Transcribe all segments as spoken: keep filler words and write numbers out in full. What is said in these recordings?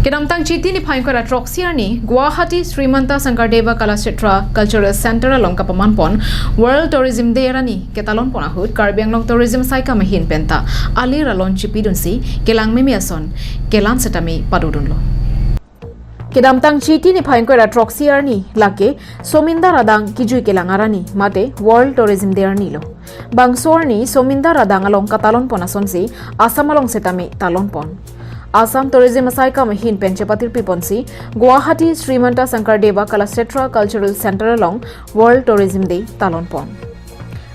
Kedamtang Chiti niphai ingkoi ra throksi arni Guwahati Srimanta Sankaradeva Kalakshetra Cultural Center along kapaman pon World Tourism Day arni ketalon pon ahut Karbi Anglong Tourism Saikam ahin penta alir alon chipidunsi kelang mimi ason kelang setame padodunlo. Kedamtang Chiti niphai ingkoi ra throksi arni lake Somindar adang kijui kelang arni mate World Tourism Day arni lo. Bangso arni Somindar adang along katalon pon asonsi Assam along setame talon pon. Assam Tourism Saikam ahin pen chepatirpi ponsi Guwahati Srimanta Sankaradeva Kalakshetra Cultural Center along World Tourism Day talon pon.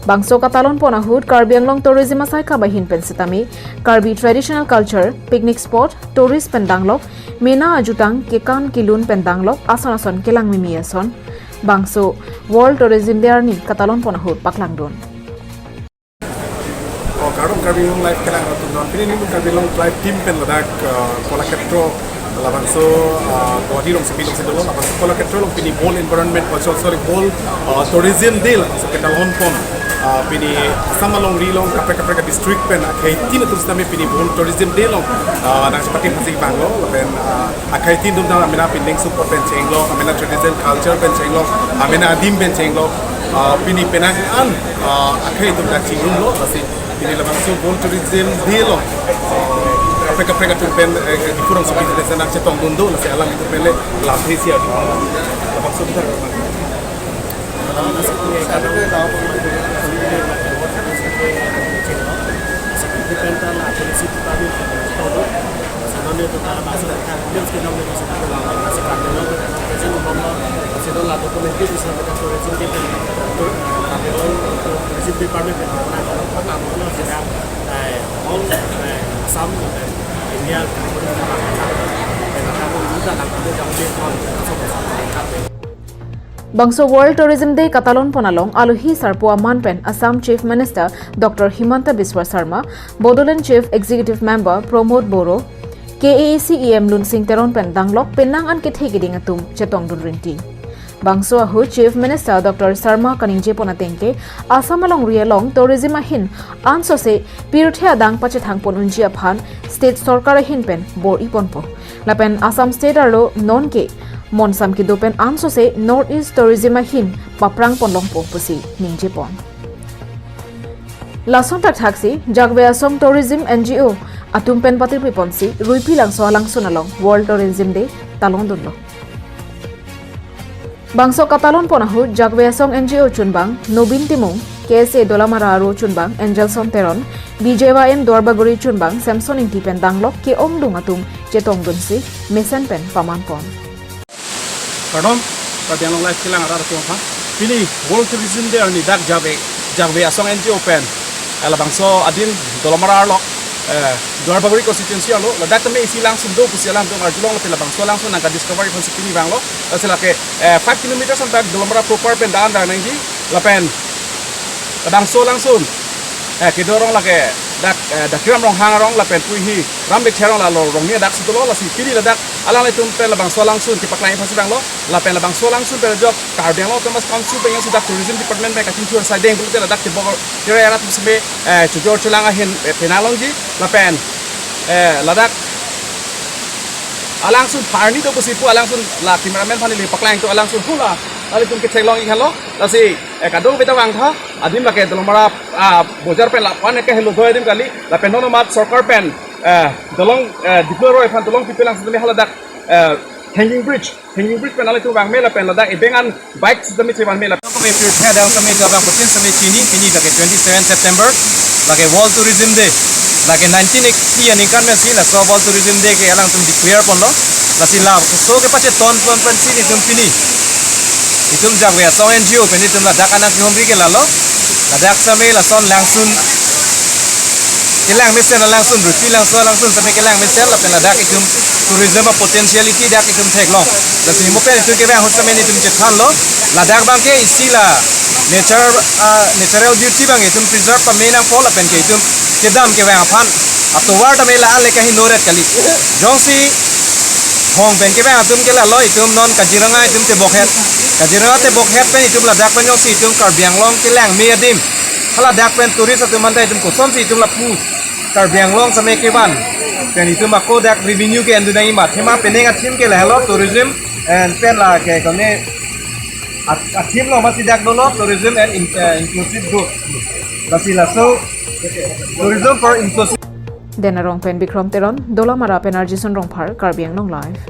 Bangso katalon pon ahut Karbi Anglong Tourism Saikam ahin pen setame Karbi traditional culture, picnic spot, tourist pen danglok, mena ajutang, kekan kelun pen danglok ason ason kelang mimi ason bangso World Tourism Day arni katalon pon ahut paklangdun. Oh, kardom Karbi Anglong Live kelang atum non. Pini nimu Karbi Anglong Live team pen ladak, uh, Kolakshetra labangso, uh, Guwahati along sepi along sedolo labangso Kolakshetra along pini World Environment, oh, sorry, World, uh, Tourism Day labangso ketalon pon. Uh, pini Assam alongri along kaprek kaprek district pen akhei tin atum setame pini World Tourism Day along, uh, nangchepate pasi banglo lapen, uh, akhei tin atum ta amena pining support pen chenglok, amena traditional culture pen chenglok, amena adim pen chenglok, uh, pini penang an, uh, akhei atum ta chinglok lasi pini labangso World Tourism Day along, uh, kaprek kaprek atum pen, eh, Diphu rongsopi pen nangchetongdun do lasi alanglitum pen le labhesi atum labangso bitar. Bangso World Tourism Day katalon pon along alohi sarpo aman pen Assam Chief Minister Doctor Himanta Biswa Sarma, Bodoland Chief Executive Member Pramod Boro, K A A C E M Lunsing Teron pen danglok penang an kethe keding atum chetongdun rinti. Bangso ahut Chief Minister Doctor Sarma kaningje pon ateng ke Assam alongri along tourism ahin ansose pirthe adang pachethang pon unji aphan state sorkar ahin pen bor-i ponpo. Lapen Assam state arlo non ke monsam kedo pen ansose North East tourism ahin paprang pon longpo pusi ningje pon. Lason thakthak si Jakve Asong Tourism N G O atum pen patirpi ponsi Ruipi Langso alangsun along World Tourism Day talon dunlo. Bangso katalon pon ahut Jakve Asong N G O chunbang Nobin Timung, K S A Dolamara aro chunbang Angelson Teron, B J Y M Duarbagori chunbang Samson Ingti pen danglok ke-ongdung atum chetongdunsi mesen pen paman pon. Kardom, Karbi Anglong Live kelang arat atum aphan. Pini World Tourism Day arni dak Jakve, Jakve Asong N G O pen, eh, labangso adim Dolamara arlo, eh, Duarbagori constituency arlo, ladak tame isi langsun do pusi alangtum arjulong lapen labangso langsun nangka discovery aphansi pini vanglo. Lasi lake, eh, five kilometers an dak Dolamara proper pen dan dan nangji lapen labangso langsun, eh, kedo arong lake dak, eh, Dakiram Ronghang arong lapen puhi Ram Lekthia arong, la arong ni dak si dolo, lasi pini ladak alanglitum pen labangso langsun kepaklang aphansi vanglo. Lapen labangso langsun pen ajok Karbi Anglong Autonomous Council pen jongsi dak Tourism Department pen kachingthur saideng pulote ladak tebok kere arat seme, eh, chojor cholang ahin, eh, penang longji lapen, eh, ladak alangsun pharni do pusi pu alangsun la cameraman aphan neli paklangdun, alangsun hula alanglitum kechelong ikhanlo. Lasi, eh, kadokave ta vangtha adim lake Dolamara, ah, bojar pen lapu-an ke helo doi adim kali lapen non amat sorkar pen, eh, dolong, eh, diplo roi aphan dolong pipelang sitame haladak, eh, hanging bridge, hanging bridge pen alanglitum vangme lapen ladak ebeng an bike sitame chevanme lapen. Kami pirthe adang sitame tabang putin sitame chini, pini lake twenty seven September, lake World Tourism Day, lake nineteen eighty aningkan pensi laso World Tourism Day ke alangtum declare ponlo, lasi laso kepacheton pon pensi nelitum pini itum Jakve Asong N G O pen itum ladak anang kehumri ke lalo, ladak sitame lason langsun kelang mesen alangsun, Ruipi Langso alangsun sitame kelang mesen lapen ladak itum tourism apotentiality dak itum theklong. Lasi mo pen itum kevang ahut sitame nelitum chethanlo, ladak abang ke isi la nature, ah, natural beauty abang itum preserve pame nangpo lapen ke itum kedam kevang aphan atovar tame la-an le kahingno ret kali. Jongsi hong pen kevang atum ke lalo itum non Kaziranga itum tebokhet, Kaziranga tebokhet pen itum ladak pen jongsi itum Karbi Anglong kelang me adim haladak pen tourist atum aphan ta itum kosonsi itum lapu Karbi Anglong same kevan pen itum ako dak revenue ke-endun nangji ma, thema penang a-theme ke lahelo tourism and pen lake kone a-theme lo masi dak dolo tourism and in- uh, inclusive growth. Lasi laso tourism for inclusive. Denarong pen Bikrom Teron, Dolamara pen Arjison Rongphar, Karbi Anglong Live.